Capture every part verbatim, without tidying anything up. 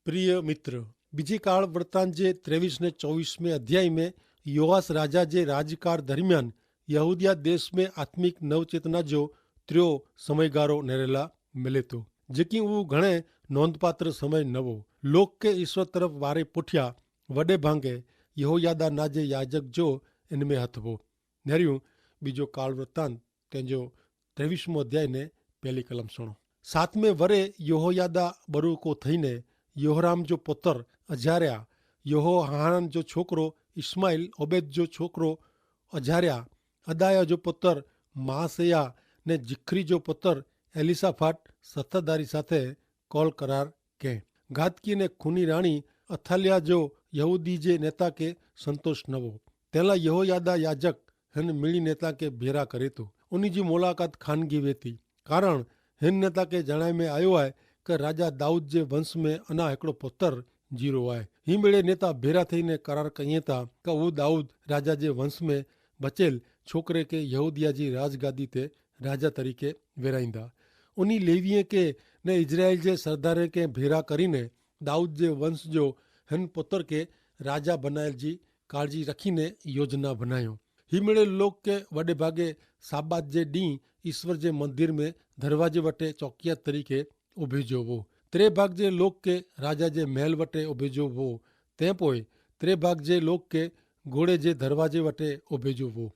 પ્રિય મિત્ર, બીજી કાળ વર્તાન જે ત્રેવીસ ને ચોવીસ મેં અધ્યાય મેં યોઆસ રાજા જે રાજકાર દરમિયાન યહૂદિયા દેશ મેં આત્મિક નવચેતના જો ત્ર્યો સમયગારો નેરેલા મિલેતો, જેકી ઉં ઘણે નોંધપાત્ર સમય નવો. લોક કે ઈસ્વર તરફ વારે પુઠ્યા વડે ભાંગે યહોયાદા ના જે યાજક જો એન મેં હથવો. નેર્યું બીજો કાળ વર્તાન તેનજો ત્રેવીસ મો અધ્યાય ને પહેલી કલમ સુણો. સાતમે વરે યહોયાદા બરુકો થઈને યહોરામ જો પુતર અજાર્યા, યહોહાનાન જો છોકરો ઇસ્માઇલ, ઓબેદ જો છોકરો અજાર્યા, અદાયા જો પુતર માસેયા ને જિખરી જો પુતર એલિસાફાટ સત્તાધારી સાથે કોલ કરાર કે. ગાતકી ને ખુની રાણી અથાલિયા જો યહૂદી જે નેતા કે સંતોષ નવો. તેલા યહોયાદા યાજક હેન મિણી નેતા કે ભેરા કરે તો ઉની જી મુલાકાત ખાનગી વેતી. કારણ હેન નેતા કે જણાય મેં આયો હૈ કે રાજા દાઉદ જે વંશ મેં અના હેકડો પુતર જીરો હૈ. હી મેળે નેતા ભેરા થઈને કરાર કહિયે તા કે ઉં દાઉદ રાજા જે વંશ મેં બચેલ છોકરે કે યહૂદિયા જી રાજગાદી તે રાજા તરીકે વેરાઈંદા. ઉની લેવીએ કે ને ઇઝરાયેલ જે સરદારે કે ભેરા કરીને દાઉદ જે વંશ જો હેન પુતર કે રાજા બનાયેલ જી કાળજી રખીને યોજના ભનાયો. હી મેળે લોક કે વડે ભાગે સાબાત જે દી ઈસ્વર જે મંદિર મેં ધરવાજે વટે ચોકિયા તરીકે ઉભેજો વો. ત્રે ભાગ જે લોક કે રાજા જે મહેલ વટે ઉભેજો વો. તે પોય ત્રે ભાગ જે લોક કે ગોડે જે ધરવાજે વટે ઉભેજો વો.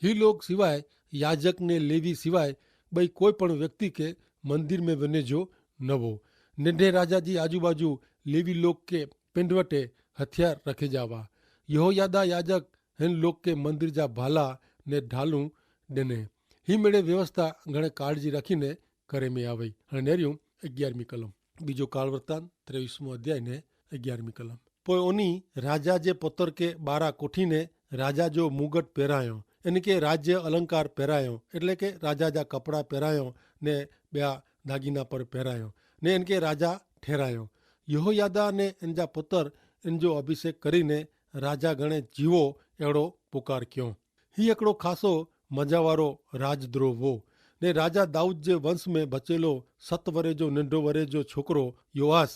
હી લોક સિવાય યાજક ને લેવી સિવાય બઈ કોઈ પણ વ્યક્તિ કે મંદિર મેં વને જો નવો. નેંધે રાજા જી આજુબાજુ લેવી લોક કે પેંધવટે હથિયાર રખે જાવા. યહોયાદા યાજક હેન લોક કે મંદિર જા ભાલા ને ઢાલુ ડેને. હી મેળે વ્યવસ્થા ઘણે કાળજી રાખીને કરે મેં આવે. હણે નેર્યું અગિયારમી કલમ. બીજો કાળવર્તાન ત્રેવીસ મો અધ્યાય ને અગિયારમી કલમ. પોય ઓની રાજા જે પોતર કે બારા કોઠી ને રાજા જો મુગટ પહેરાયો, એન કે રાજ્ય અલંકાર પહેરાયો, એટલે કે રાજા જા કપડા પહેરાયો ને બ્યા દાગીના પર પહેરાયો ને એન કે રાજા ઠેરાયો. યહોયાદા ને એન જા પોતર એન જો અભિષેક કરીને રાજા ગણે જીવો એડો પુકાર ક્યો. હી એકડો ખાસો મજાવારો રાજદ્રોહ વો. ને રાજા દાઉદ જે વંશ મેં ભચેલો સત વરે જો નેંધો વરે જો છોકરો યોઆસ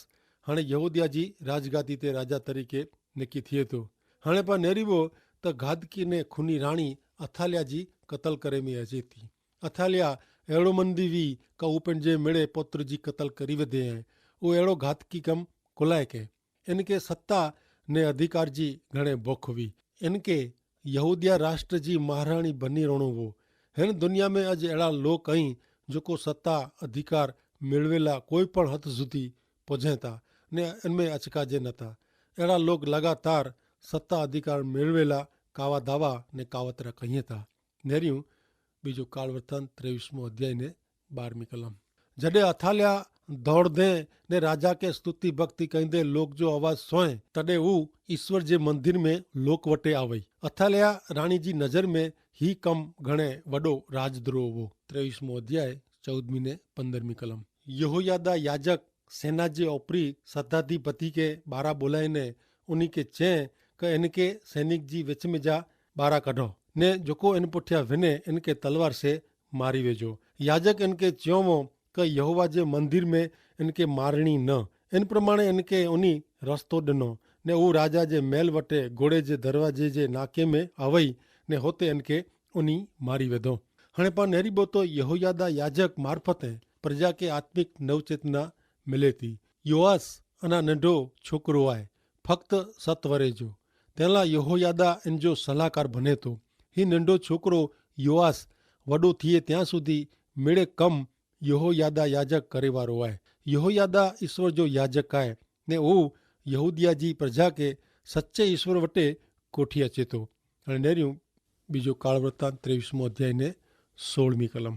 હણે યહૂદિયા જી રાજગાદી તે રાજા તરીકે નેકી થિયે તો. હણે પા નેરીવો તો ગાદકી ને ખુની રાણી અથાલિયા જી કતલ કરે મેં અજેતી. અથાલિયા એડો મંદી વી કા ઉપને જે મેળે પોત્ર જી કતલ કરી વધે હૈ. વો એડો ગાદકી કમ કોલાય કે એન કે સત્તા ને અધિકાર જી ઘણે ભોખ વી. એન કે યહૂદિયા રાષ્ટ્ર જી મહારાણી ભની રણો વો. હેન દુનિયા મેં અજ એડા લોક અહીં જોકો સત્તા અધિકાર મેળવેલા કોઈ પણ હત સુધી પજેતા ને એન મેં અચકાજે નતા. એડા લોક લગાતાર સત્તા અધિકાર મેળવેલા કાવા દાવા ને કાવતરા કહિયે તા. નેર્યું બીજો કાળવર્તન ત્રેવીસ મો અધ્યાય ને બારમી કલમ. જડે અથાલ્યા ધોડ ધે ને રાજા કે સ્તુતિ ભક્તિ કહીંદે લોક જો અવાજ સોય તદે ઉ ઈસ્વર જે મંદિર મેં લોક વટે આવે. અથાલ્યા રાણી જી નજર મેં હી કમ ઘણે વડો રાજદ્રોહ વો. ત્રેવીસ મો અધ્યાય ચૌદમી ને પંદરમી કલમ. યહોયાદા યાજક સેના જે ઓપરી સત્તાધિપતિ કે બારા બોલાઈ ને ઉની કે ચે કે એન કે સૈનિક જી વેચમે જા બારા કઢો ને જોકો એન પોઠ્યા વેને એન કે તલવાર સે મારી વેજો. યાજક એન કે ચ્યોમો કે યહોવા જે મંદિર મેં એન કે મારણી ન. એન પ્રમાણે એન કે ઉની રસ્તો ડનો ને ઉ રાજા જે મેલ વટે ગોડે જે દરવાજે જે નાકે મેં આવઈ ને હોતે એન કે ઉની મારી વેધો. હણે પા નેરી બોતો યહોયાદા યાજક મારફતે પ્રજા કે આત્મિક નવચેતના મિલેતી. યોઆસ અના નંડો છોકરો આય, ફક્ત સત વરે જો. તેલા યહોયાદા એન જો સલાહકાર ભને તો. હી નંડો છોકરો યોઆસ વડો થિયે ત્યાં સુધી મેળે કમ યહોયાદા યાજક કરેવારો આય. યહોયાદા ઈસ્વર જો યાજક આય ને ઉ યહૂદિયા જી પ્રજા કે સચ્ચે ઈસ્વર વટે કોઠી અચેતો. અને નેર્યું બીજો કાળવર્તાન ત્રેવીસ મો અધ્યાય ને સોળમી કલમ.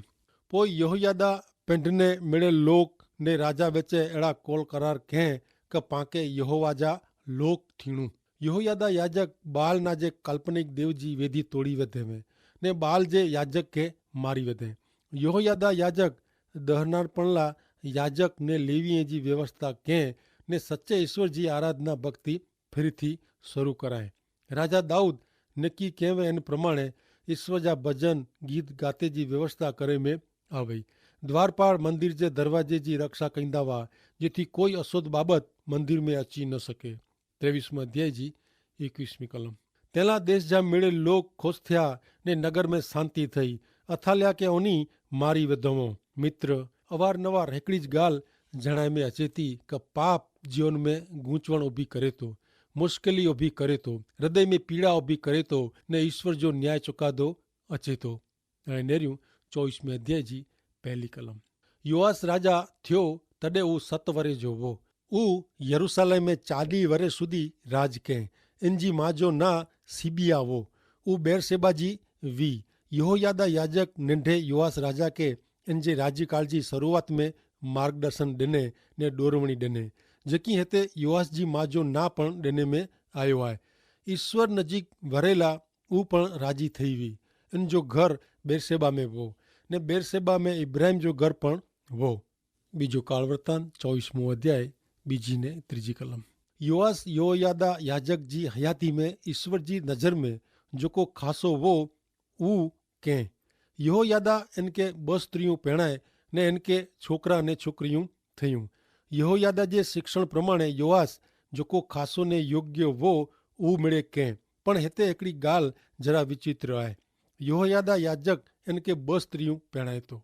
પોય યહોયાદા પેંઢને મેળે લોક ને રાજા વેચે એડા કોલ કરાર કહેં કે પાંકે યહોવા જા લોક થીણું. યહોયાદા યાજક બાલ ના જે કાલ્પનિક દેવ જી વેધી તોડી વધે વે ને બાલ જે યાજક કે મારી વધે. યહોયાદા યાજક દહનાર પણલા યાજક ને લેવી એજી વ્યવસ્થા કહેં ને સચ્ચે ઈસ્વર જી આરાધના ભક્તિ ફિરથી શરૂ કરાએ. રાજા દાઉદ નક્કી કહેવે એન પ્રમાણે ઈસ્વર જા ભજન ગીત ગાતે જી વ્યવસ્થા કરે મેં આવે. દ્વારપાળ મંદિર જે દરવાજે જી રક્ષા કૈંદા વા જેથી કોઈ અશોધ બાબત મંદિર મેં અચી ન શકે. ત્રેવીસમાં અધ્યાય જી એકવીસમી કલમ. તેલા દેશ જા મેળે લોક ખુશ થ્યા, ને નગર મેં શાંતિ થઈ. અથાલ્યા કે ઓની મારી વધવો. મિત્ર, અવારનવાર હેકડી જ ગાલ જણાય મેં અચેતી કે પાપ જીવન મેં ગૂંચવણ ઉભી કરે તો, મુશ્કેલી ઉભી કરે તો, હૃદય મેં પીડા ઉભી કરે તો, ને ઈશ્વર જો ન્યાય ચુકાદો અચેતો. અને નેર્યું ચોવીસમી અધ્યાય જી પહેલી કલમ. યોઆસ રાજા થ્યો તદે ઉં સત વરે જો વો. ઉં યરૂસાલેમ મેં ચાલી વરે સુધી રાજ કહેં. ઇનજી મા જો ના સિબિયા વો. ઉં બેરસેબા જી વી. યહોયાદા યાજક નેંધે યોઆસ રાજા કે ઇનજે રાજ્યકાળ જી શરૂઆત મેં માર્ગદર્શન દેને ને દોરવણી દેને, જેકી હેતે યોઆસ જી મા જો ના પણ દેને મેં આયો આય. ઈસ્વર નજીક વરેલા ઉં પણ રાજી થઈ વી. અન જો ઘર બેરસેબા મેં વો, ને બેરસેબા મેં ઇબ્રાહિમ જો ઘર પણ વો. બીજો કાળવર્તાન ચોવીસમો અધ્યાય, બીજી ને ત્રીજી કલમ. યોઆસ યહોયાદા યાજક જી હયાતી મેં ઈસ્વર જી નજર મેં જોકો ખાસો વો ઉં કેહ. યહોયાદા એનકે બસ સ્ત્રીયું પહેણાય, ને એનકે છોકરા ને છોકરીયું થયું. યહોયાદા જે શિક્ષણ પ્રમાણે યોઆસ જોકો ખાસો ને યોગ્ય વો ઉં મેળે કેહ. પણ હેતે એકડી ગાલ જરા વિચિત્ર આય. યહોયાદા યાજક એનકે બસ સ્ત્રીયું પહેણાયતો,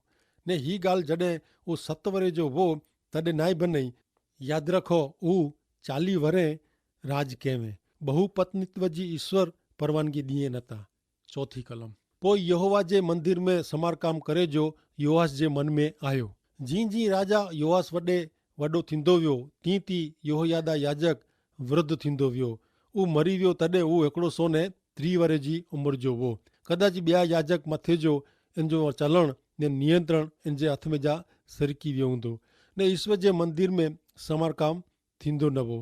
ને હી ગાલ જડે ઉં સત્વરે જો વો તદે નાઈ બનઈ. યાદ રખો, ઉં ચાલી વરે રાજ કહેવે. બહુ પત્નીત્વ જી ઈસ્વર પરવાનગી દિયે નતા. ચોથી કલમ. પોય યહોવા જે મંદિર મેં સમારકામ કરે જો યોઆસ જે મન મેં આયો. જી જી રાજા યોઆસ વડે વડો થીંદો વ્યો, તી તી યહોયાદા યાજક વૃદ્ધ થીંદો વ્યો. ઉં મરી વ્યો તદે ઉં એકડો સો ને ત્રી વરે જી ઉમર જો વો. કદાચ બ્યા યાજક મતે જો એન જો ચલણ ને નિયંત્રણ એન જે હાથ મેં જા સરકી વ્યો હુંદો, ને ઈસ્વર જે મંદિર મેં સમારકામ થીંદો નવો.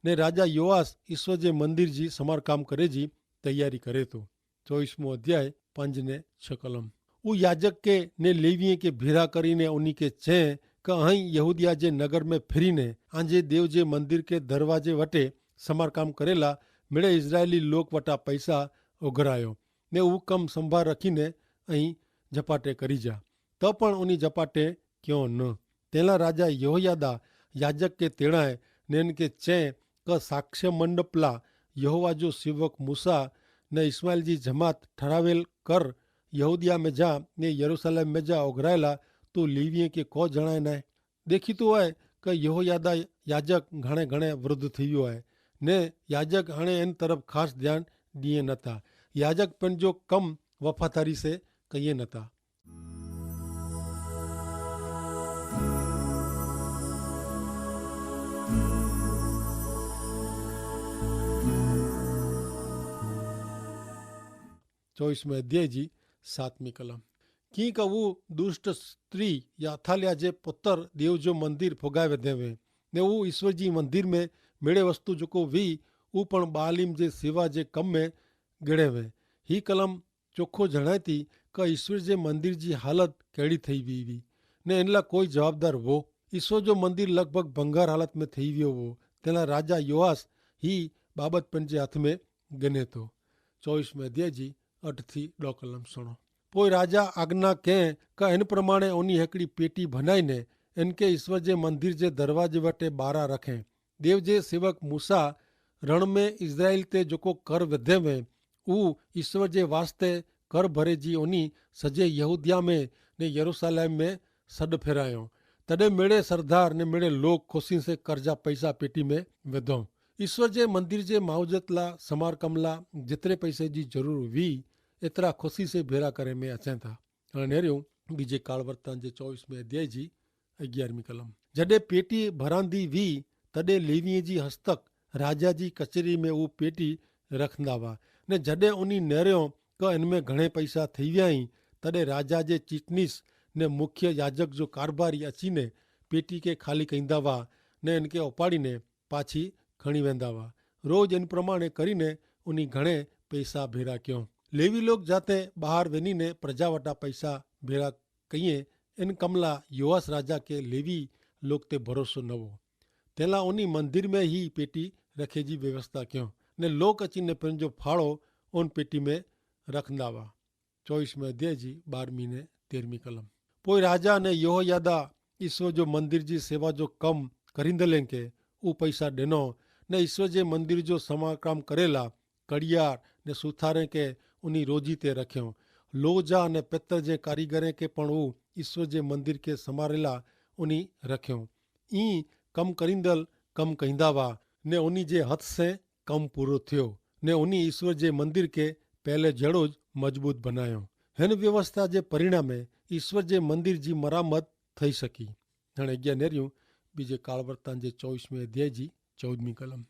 ને રાજા યોઆસ ઈસ્વર જે મંદિર જી સમારકામ કરે જી તૈયારી કરે તો. ચોવીસમો અધ્યાય, પંજ ને છ કલમ. ઉં યાજક કે ને લેવીએ કે ભેરા કરીને ઉની કે ચે, કે અહીં યહૂદિયા જે નગર મેં ફિરીને આજે દેવ જે મંદિર કે દરવાજે વટે સમારકામ કરેલા મેળે ઇઝરાયેલી લોક વટા પૈસા ઉઘરાયો, ને ઉં કમ સંભાર રખીને અહીં જપાટે કરી જા. તો પણ ઉની જપાટે ક્યો ન. તેલા રાજા યહોયાદા યાજક કે તેણાએ ને એન કે ચે, કે સાક્ષ્ય મંડપલા યહોવા જો સેવક મૂસા ને ઇસ્માઇલ જી જમાત ઠરાવેલ કર યહૂદિયા મેં જા ને યરૂસાલેમ મેં જા ઓઘરાયેલા, તો લેવીએ કે કો જણાય નાય. દેખીતું આય કે યહોયાદા યાજક ઘણે ઘણે વૃદ્ધ થયો આય, ને યાજક હણે એન તરફ ખાસ ધ્યાન દિયે નતા. યાજક પણ જો કમ વફાધારી સે કહિયે નતા. ચોવીસમે અધ્યાય જી સાતમી કલમ. કિંક અવુ દુષ્ટ સ્ત્રી યાથાલ્યા જે પુતર દેવ જો મંદિર ફોગાવે દેવે, ને ઉ ઈસ્વર જી મંદિર મેં મેળે વસ્તુ જોકો વી, ઉ પણ બાલિમ જે સેવા જે કમ મેં ગેડે વે. હી કલમ ચોખો જણાયતી કે ઈસ્વર જે મંદિર જી હાલત કહેડી થઈ વી વી, ને એનલા કોઈ જવાબદાર વો? ઈસ્વર જો મંદિર લગભગ ભંગાર હાલત મેં થઈ વ્યો વો. તેના રાજા યોઆસ હી બાબત પન જે હાથ મેં ગને તો. ચોવીસ મેં અધ્યાય જી અઠ થી ડો કલમ સણો. પોય રાજા આજ્ઞા કહેં કે એન પ્રમાણે ઓની હેકડી પેટી ભનાઈ ને એન કે ઈસ્વર જે મંદિર જે દરવાજે વટે બારા રખેં. દેવ જે સેવક મૂસા રણ મેં ઇઝરાયેલ તે જોકો કર વધે વે, ઉ ઈસ્વર જે વાસ્તે કર ભરે જી ઓની સજે યહૂદિયા મેં ને યરૂસાલેમ મેં સડ ફેરાયો. તદે મેળે સરદાર ને મેળે લોક ખુશી સે કરજા પૈસા પેટી મેં વધો. ઈસ્વર જે મંદિર જે માવજત લા સમારકમ લા જેતરે પૈસે જી જરૂર વી એતરા ખુશી સે ભેરા કરે મેં અચેતા. અને નેર્યું બીજે કાળવર્તાન જે ચોવીસ મેં અધ્યાય જી અગિયારમી કલમ. જડે પેટી ભરાંદી વી તદે લેવીએ જી હસ્તક રાજા જી કચેરી મેં ઉ પેટી રખંદા વા. ને જડે ઉની નેર્યો કે એન મેં ઘણે પૈસા થઈ વ્યાઈ, તદે રાજા જે ચીટનીસ ને મુખ્ય યાજક જો કારભારી અચીને પેટી કે ખાલી કહીંદા વા ને એન કે ઉપાડી ને પાછી ખણી વેંદા વા. રોજ એન પ્રમાણે કરીને ઉની ઘણે પૈસા ભેરા ક્યો. લેવી લોક જાતે બહાર વેની ને પ્રજા વટા પૈસા ભેરા કહિએ. એન કમલા યોઆસ રાજા કે લેવી લોક તે ભરોસો નવો. તેલા ઉની મંદિર મેં હી પેટી રખે જી વ્યવસ્થા ક્યો ને લોક અચીને પન જો ફાળો ઉન પેટી મેં રખંદા વા. ચોવીસ મેં અધ્યાય જી બારમી ને તેરમી કલમ. પોય રાજા ને યહોયાદા ઈસ્વર જો મંદિર જી સેવા જો કમ કરીંદલે કે ઉ પૈસા દેનો. ને ઈસ્વર જે મંદિર જો સમાકામ કરેલા કડિયાર ને સુથારે કે ઉની રોજી તે રખ્યો. લોજા ને પેતર જે કારીગરે કે પણ ઉ ઈસ્વર જે મંદિર કે સમારેલા ઉની રખ્યો. ઈ કમ કરીંદલ કમ કહીંદા વા. ને ઉની જે હત સે કમ પૂરો થયો. ને ઉની ઈસ્વર જે મંદિર કે પહેલે જેડો જ મજબૂત બનાયો. હેન વ્યવસ્થા જે પરિણામે ઈસ્વર જે મંદિર જી મરામત થઈ શકી. હણે અજ્ઞા નેર્યું બીજે કાળવર્તાન જે ચોવીસમે અધ્યાય જી ચૌદમી કલમ.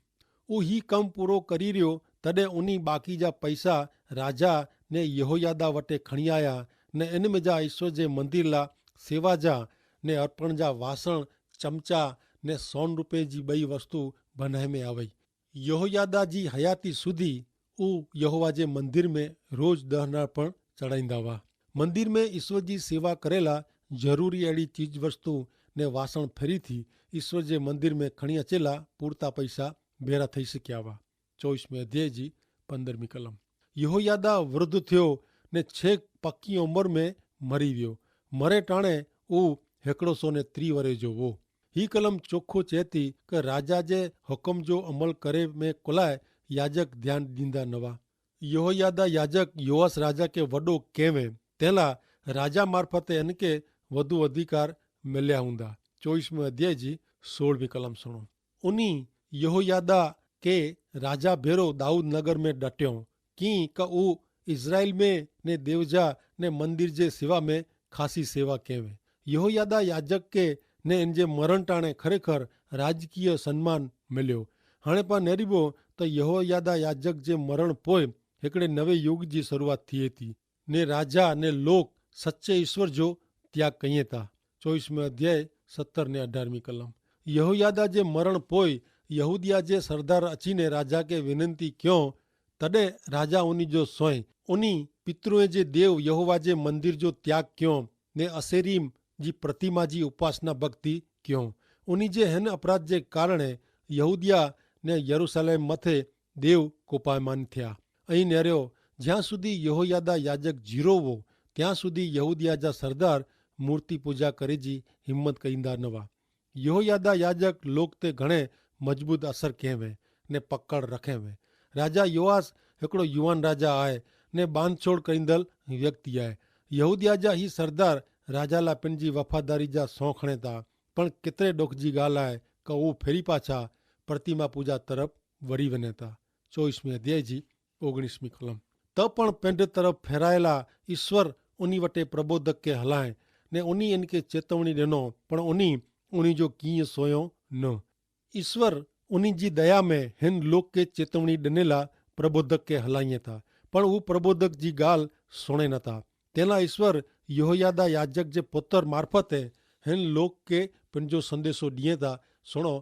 ઉ હી કમ પૂરો કરી રહ્યો તદે ઉની બાકી જા પૈસા રાજા ને યહોયાદા વટે ખણિયાયા. ને એન મેં જા ઈસ્વર જે મંદિરલા સેવા જા ને અર્પણ જા વાસણ, ચમચા ને સોન રૂપે જી બઈ વસ્તુ ભનાઈ મેં આવઈ. યહોયાદા જી હયાતી સુધી ઉ યહોવા જે મંદિર મેં રોજ દહના પણ ચડાઈંદા વા. મંદિર મેં ઈસ્વર જી સેવા કરેલા જરૂરી એડી ચીજવસ્તુ ને વાસણ ફેરી થી ઈસ્વર જે મંદિર મેં ખણિયા ચેલા પૂરતા પૈસા ભેરા થઈ શક્યા વા. ચોવીસમે અધ્યાય જી પંદરમી કલમ. યહોયાદા વૃદ્ધ થયો ને છેક પક્કી ઉંમર મેં મરી વ્યો. મરે ટાણે ઉ હેકડો સો ને ત્રી વરે જો વો. હી કલમ ચોખો ચેતી કે રાજા જે હુકમ જો અમલ કરે મેં કોલાએ યાજક ધ્યાન દીંદા નવા. યહોયાદા યાજક યોઆસ રાજા કે વડો કહેવે તેલા રાજા મારફતે એનકે વધુ અધિકાર મેલ્યા હુંદા. ચોવીસમે અધ્યાય જી સોળમી કલમ સુણો. ઉની યહોયાદા કે રાજા ભેરો દાઉદ નગર મેં ડટ્યો કિંક ઉ ઇઝરાઇલ મેં ને દેવજા ને મંદિર જે સેવા મેં ખાસી સેવા કહેવે. યહોયાદા યાજક કે ને એન જે મરણ ટાણે ખરેખર રાજકીય સન્માન મેલ્યો. હણે પા નેરીબો તો યહોયાદા યાજક જે મરણ પોય હેકડ઼ે નવે યોગ જી શરૂઆત થી તી. ને રાજા ને લોક સચ્ચે ઈસ્વર જો ત્યાગ કહિયે તા. ચોવીસમે અધ્યાય સત્તર ને અઢારમી કલમ. યહોયાદા જે મરણ પોય યહૂદિયા જે સરદાર અચીને રાજા કે વિનંતી ક્યો. તદે રાજા ઉની જો સોય ઉની પિતૃએ જે દેવ યહોવા જે મંદિર જો ત્યાગ ક્યો ને અસેરીમ જી પ્રતિમા જી ઉપાસના ભક્તિ ક્યો. ઉની જે હેન અપરાધ જે કારણે યહૂદિયા ને યરૂસાલેમ મતે દેવ કોપાયમાન થ્યા. અહીં નેર્યો જ્યાં સુધી યહોયાદા યાજક જીરો વો ત્યાં સુધી યહૂદિયા જા સરદાર મૂર્તિ પૂજા કરે જી હિંમત કઈંદા નવા. યહોયાદા યાજક લોક તે ઘણે મજબૂત અસર કહેવે ને પકડ રખેવે. રાજા યોઆસ હેકડો યુવાન રાજા આય ને બાંધછોડ કઈંદલ વ્યક્તિ આય. યહૂદિયા જા હી સરદાર રાજાલા પેનજી વફાદારી જા સોંખણે તા. પણ કેતરે ડોખ જી ગાલ આય કે ઉં ફેરી પાછા પ્રતિમા પૂજા તરફ વરી વેને તા. ચોવીસમી અધ્યાય જી ઓગણીસમી કલમ. તો પણ પેંધ તરફ ફેરાયેલા ઈસ્વર ઉની વટે પ્રબોધક કે હલાએ ને ઉની એનકે ચેતવણી દેનો. પણ ઉની ઉની જો કિંય સોયો ન. ઈસ્વર ઉની જી દયા મેં હેન લોક કે ચેતવણી દેનેલા પ્રબોધક કે હલાઈએ તા. પણ ઉં પ્રબોધક જી ગાલ સોણે નતા. તેના ઈસ્વર યહોયાદા યાજક જે પોતર મારફતે હેન લોક કે પન જો સંદેશો દિયે તા. સુણો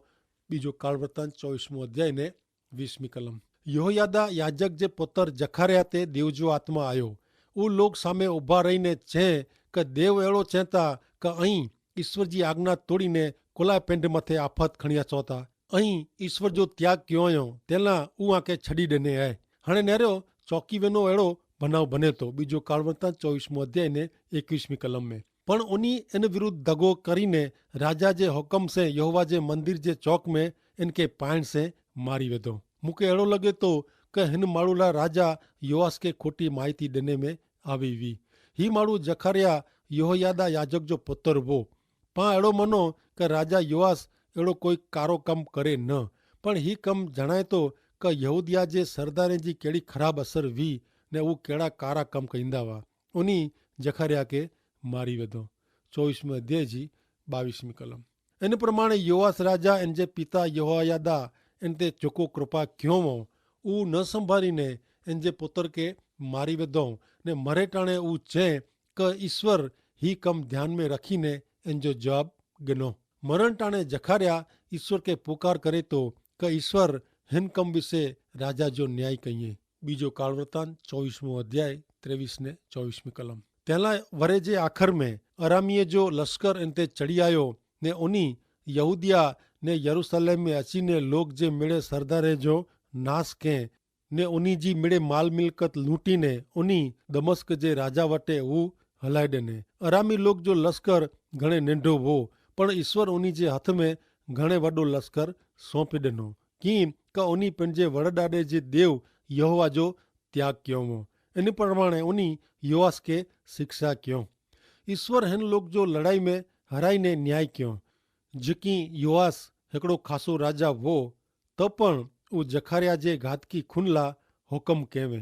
બીજો કાળવર્તન ચોવીસમો અધ્યાય ને વીસમી કલમ. યહોયાદા યાજક જે પોતર જખાર્યા તે દેવજો આત્મા આયો. ઉં લોક સામે ઉભા રહીને ચેહ કે દેવ એડો ચેહતા કે અહીં ઈસ્વર જી આજ્ઞા તોડીને કોલાએ પેંધ મતે આફત ખણ્યા ચોતા. અહીં ઈસ્વર જો ત્યાગ ક્યો અયો તેલા ઉં આકે છડી દેને આય. હણે નેરો ચોકી વેનો એડો ભનાવ ભનેતો બીજો કાળવર્તન ચોવીસમો અધ્યાય ને એકવીસમી કલમ મેં. પણ ઉની એન વિરુદ્ધ દગો કરીને રાજા જે હુકમ સે યહોવા જે મંદિર જે ચોક મેં એનકે પાયણ સે મારી વેધો. મુકે એડો લગે તો કે હેન માળુલા રાજા યોઆસ કે ખોટી માહિતી દેને મેં આવી વી. હી માળુ જખાર્યા યહોયાદા યાજક જો પુતર વો. પાં એડો મનો કે રાજા યોઆસ એડો કોઈ કારો કમ કરે ન. પણ હી કમ જણાયતો કે યહૂદિયા જે સરદારે જી કેડી ખરાબ અસર વી ને ઉં કેડા કારા કમ કઈંદા વા. ઉની જખાર્યા કે મારી વેધો. ચોવીસમે અધ્યાય જી બાવીસમી કલમ. એન પ્રમાણે યોઆસ રાજા એન જે પિતા યહોયાદા એન તે ચોકો કૃપા ક્યોંવો ઉં ન સંભારી ને એન જે પુતર કે મારી વેધો. ને મરે ટાણે ઉં ચે કે ઈસ્વર હી કમ ધ્યાન મેં રખી ને એન જો જવાબ ગનો. મરણ ટાણે જખાર્યા ઈસ્વર કે પુકાર કરે તો કે ઈસ્વર હેન કમ વિશે રાજા જો ન્યાય કહિએ. બીજો કાળવર્તન ચોવીસમો અધ્યાય ત્રેવીસ ને ચોવીસમી કલમ. તેલા વરે જે આખર મેં અરામીએ જો લશ્કર એન તે ચડી આયો ને ઉની યહૂદિયા ને યરૂસલેમ મેં અચીને લોક જે મેળે સરદારે જો નાસ કે ને ઉની જી મેળે માલ મિલકત લૂંટી ને ઉની દમસ્ક જે રાજા વટે ઉં હલાઈ દેને. અરામી લોક જો લશ્કર ઘણે નેંધો વો. પણ ઈસ્વર ઉની જે હાથ મેં ઘણે વડો લશ્કર સોંપી દેનો, કિંક કે ઉની પન જે વડદાદે જે દેવ યહોવા જો ત્યાગ ક્યો વો. એન પ્રમાણે ઉની યોઆસ કે શિક્ષા ક્યો. ઈસ્વર હેન લોક જો લડાઈ મેં હરાઈ ને ન્યાય ક્યો. જેકી યોઆસ હેકડો ખાસો રાજા વો, તો પણ ઉં જખાર્યા જે ઘાતકી ખુનલા હોકમ કહેવે.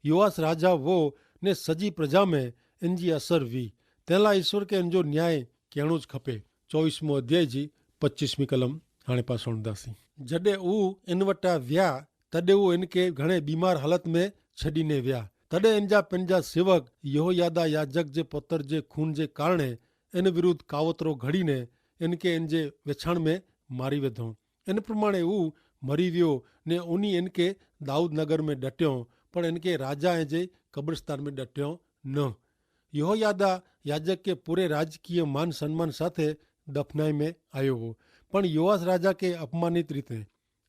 યોઆસ રાજા વો ને સજી પ્રજા મેં એનજી અસર વી, તેલા ઈસ્વર કે એનજો ન્યાય કહેણો જ ખપે. ચોવીસમો અધ્યાય જી પચ્ચીસમી કલમ. હાણે પાસોણ દાસી, જડે ઉં એન વટા વ્યા, તદે ઉં એનકે ઘણે બીમાર હાલત મેં છડી ને વ્યા. તદે એનજા પેનજા સેવક યહોયાદા યાજક જે પોતર જે ખૂન જે કારણે એન વિરુદ્ધ કાવતરો ઘડી ને એનકે એનજે વેછાણ મેં મારી વેધો. એન પ્રમાણે ઉં મરી વ્યો, ને ઉની એનકે દાઉદનગર મેં ડટ્યો, પણ એનકે રાજા એજે કબ્રસ્તાન મેં ડટ્યો ન. યહોયાદા યાજક કે પૂરે રાજકીય માન સન્માન સાથે દફનાઈ મેં આયો હો, પણ યોઆસ રાજા કે અપમાનિત રીતે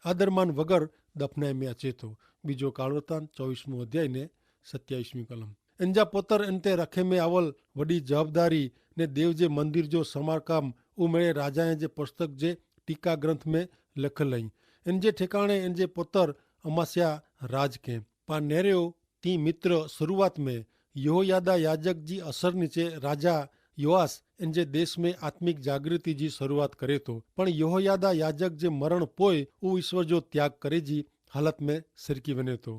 આદરમાન વગર દફનાઈ મેં અચેતો. બીજો કાળવર્તાન ચોવીસમો અધ્યાય ને સત્યાવીસમી કલમ. એનજા પોતર એન તે રખે મેં આવલ વડી જવાબદારી ને દેવ જે મંદિર જો સમારકામ ઉમેરે રાજાએ જે પુસ્તક જે ટીકા ગ્રંથ મેં લખલ હૈં. એન જે ઠેકાણે એન જે પોતર અમાસ્યા રાજ કે પા નેરેઓ તી મિત્ર શરૂઆત મેં યહોયાદા યાજક જી અસર નીચે રાજા યોઆસ એન જે દેશ મેં આત્મિક જાગૃતિ જી શરૂઆત કરે તો, પણ યહોયાદા યાજક જે મરણ પોય ઉ ઈસ્વર જો ત્યાગ કરે જી હાલત મેં સિરકી વને તો.